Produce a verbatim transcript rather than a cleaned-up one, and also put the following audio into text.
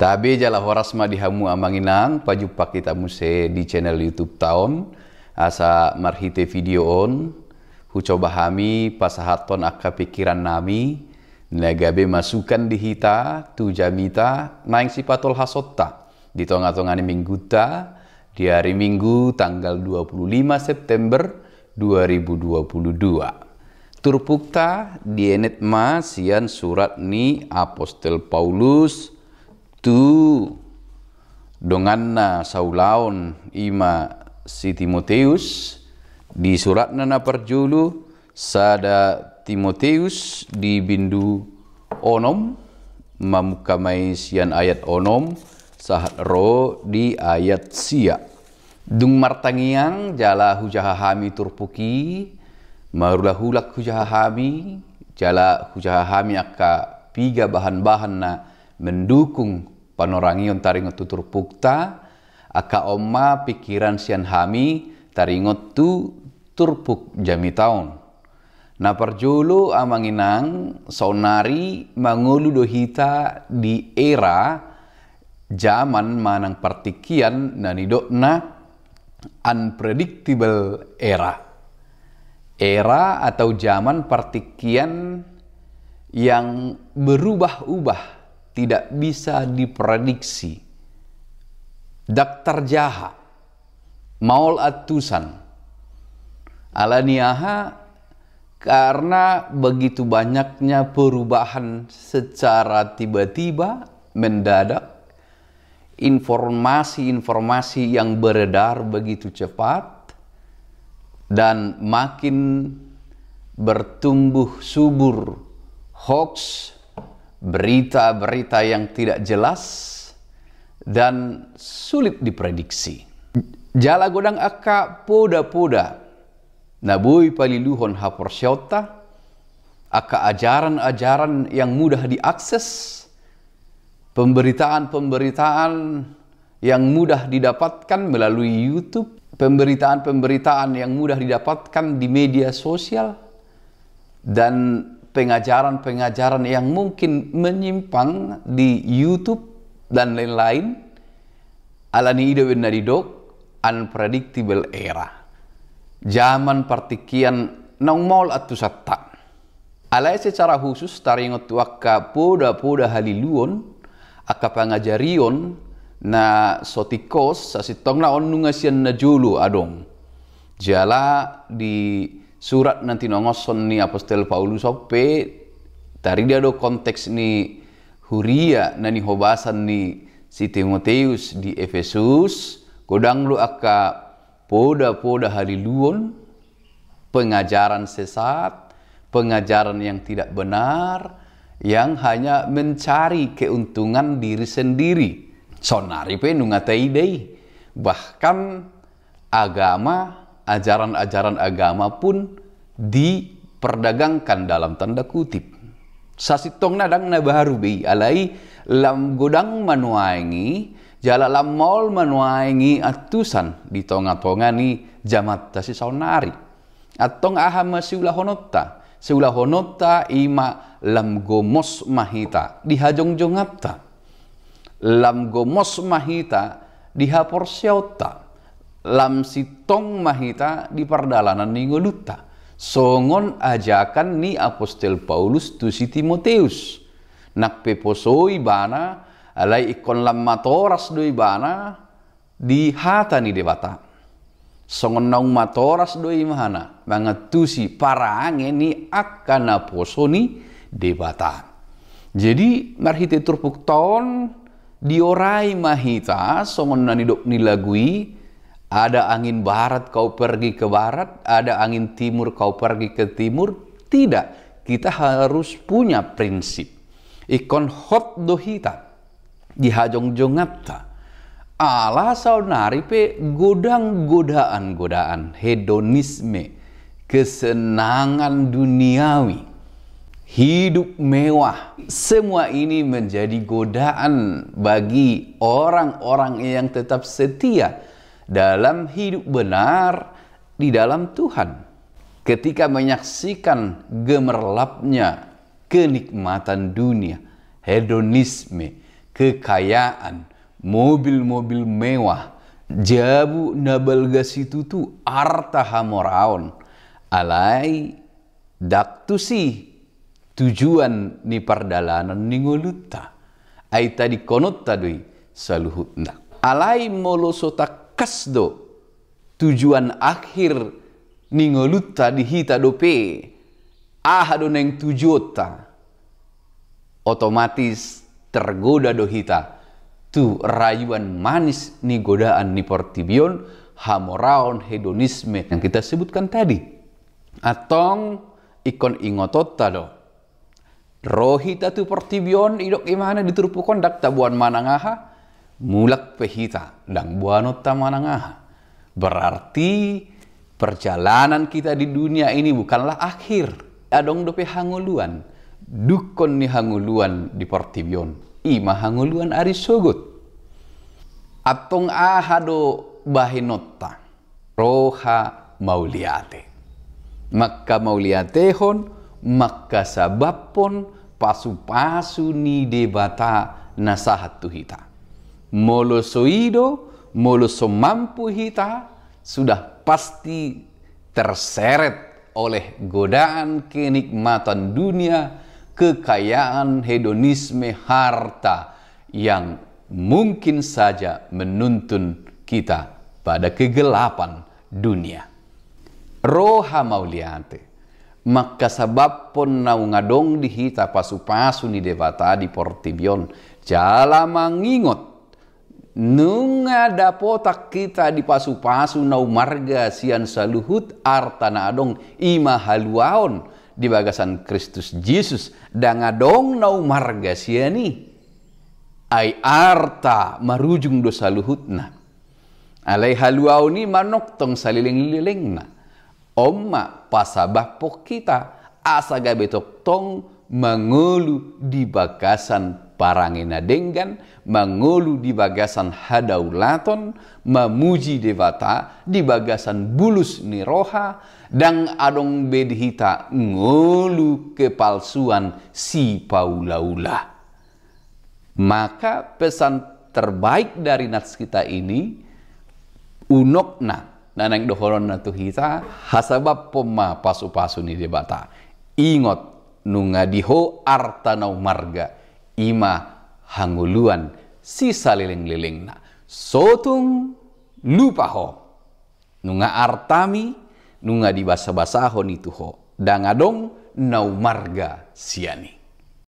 Tabe jala horas ma di hamu amang inang, pajumpa hita muse di channel YouTube ta on. Asa marhite video on, hucoba hami pasahathon angka pikiran nami, na gabe masukan di hita, tu jamita, naeng sipatolhasonta di tonga-tonga ni mingguta, di ari Minggu tanggal dua puluh lima September dua ribu dua puluh dua. Turpukta dienet ma sian surat ni Apostel Paulus tu donganna saulaon, i ma si Timoteus, di suratna na parjolo, sada Timoteus di bindu onom, mamungka ma i sian ayat onom sahat ro di ayat sia. Dung martangiang jala hujaha hami turpuk i, marulak-ulak hujaha hami, jala hujaha hami angka piga bahan-bahan na mendukung panorangion taringot tu turpukta, angka on ma pikiran sian hami taringot tu turpuk jamita on. Na parjolo amang inang, saonari mangolu do hita di era, zaman manang partingkian na nidokna unpredictable era. Era atau zaman partingkian yang berubah-ubah, tidak bisa diprediksi. Ndang tarjaha, maol antusan. Alani aha? Karena begitu banyaknya perubahan secara tiba-tiba, mendadak, informasi-informasi yang beredar begitu cepat, dan makin bertumbuh subur hoax, berita-berita yang tidak jelas, dan sulit diprediksi. Jala godang angka poda-poda na boi paliluhon haporseaonta, angka ajaran-ajaran yang mudah diakses, pemberitaan-pemberitaan yang mudah didapatkan melalui YouTube, pemberitaan-pemberitaan yang mudah didapatkan di media sosial, dan pengajaran-pengajaran yang mungkin menyimpang di YouTube dan lain-lain. Alani i do umbahen na didok unpredictable era. Zaman partingkian naung maol antusanta. Alai secara khusus taringot tu angka poda-poda haliluon, angka pangajarion na so tingkos, sasintongna on nunga sian na jolo adong. Jala di surat na tinongoshon ni Apostel Paulus on pe, tarida do konteks ni huria na nihobasan ni si Timoteus di Efesus, godang do angka poda-poda haliluon, pengajaran sesat, pengajaran yang tidak benar, yang hanya mencari keuntungan diri sendiri. Saonari pe nunga taida i. Bahkan agama, ajaran-ajaran agama pun diperdagangkan dalam tanda kutip. Sasintongna ndang na baru be i, alai lam godang ma nuaeng i, jala lam maol ma nuaeng i antusan di tonga-tonga ni jamanta sisaonari. Antong aha ma siulahononta? Siulahononta i ma lam gomos ma hita di hajongjonganta. Lam gomos ma hita di haporseaonta. Lam sintong ma hita di pardalanan ni ngolunta. Songon ajakan ni Apostel Paulus tu si Timoteus. Nang pe poso ibana, alai ingkon lam matoras do ibana di hata ni Debata. Songon naung matoras do ibana mangantusi parange ni angka naposo ni Debata. Jadi marhite turpukta on diorai ma hita songon na nidok ni lagu i, ada angin barat kau pergi ke barat, ada angin timur kau pergi ke timur. Tidak, kita harus punya prinsip. Ingkon hot do hita di hajongjonganta. Ala saonari pe godang godaan-godaan hedonisme, kesenangan duniawi, hidup mewah. Semua ini menjadi godaan bagi orang-orang yang tetap setia dalam hidup benar di dalam Tuhan. Ketika menyaksikan gemerlapnya kenikmatan dunia, hedonisme, kekayaan, mobil-mobil mewah, jabu na balga situtu, arta hamoraon, alai ndang tusi tujuan ni pardalanan ni ngolunta. Ai tadingkononta do i saluhutna. Alai molo so tangkas do tujuan akhir ni ngolunta di hita dope, aha do naeng tujuonta, otomatis tergoda do hita tu rayuan manis ni godaan ni portibi on, hamoraon, hedonisme yang kita sebutkan tadi. Antong ingkon ingotonta do. Ro hita tu portibi on, didok ibana di turpuk on, ndang taboan manang aha, mulak pe hita, ndang boanonta manang aha. Berarti perjalanan kita di dunia ini bukanlah akhir. Adong dope hangoluan. Dungkon ni hangoluan di portibi on, ima hangoluan ari sogot. Antong aha do bahenonta? Roha mauliate. Mangkamauliatehon, mangkasababhon pasupasu ni Debata na sahat tu hita. Molo so i do, molo so mampu hita, sudah pasti terseret oleh godaan kenikmatan dunia, kekayaan, hedonisme, harta yang mungkin saja menuntun kita pada kegelapan dunia. Roha mauliate, mangkasababhon naung adong di hita pasupasu ni Debata di portibi on, jala mangingot, nunga dapotan hita di pasupasu na umarga sian saluhut arta na adong, ima haluaon di bagasan Kristus Jesus, ndang adong na umarga sian i. Ai arta marujung do saluhutna. Alai haluaon i manongtong salelenglelengna. On ma pasababhon hita, asa gabe tongtong mangolu di bagasan parange na denggan, mangolu di bagasan hadaulaton, mamuji Debata di bagasan bulus ni roha, ndang adong be di hita ngolu kepalsuan sipaulaula. Maka pesan terbaik dari nas kita ini, unokna na naeng dohononna tu hita, hasababhon ma pasupasu ni Debata. Ingot, nunga di ho arta na umarga, ima hangoluan sisalelenglelengna. Sotung lupa ho. Nunga artami, nunga dibasabasahon i tu ho, ndang adong na umarga sian i.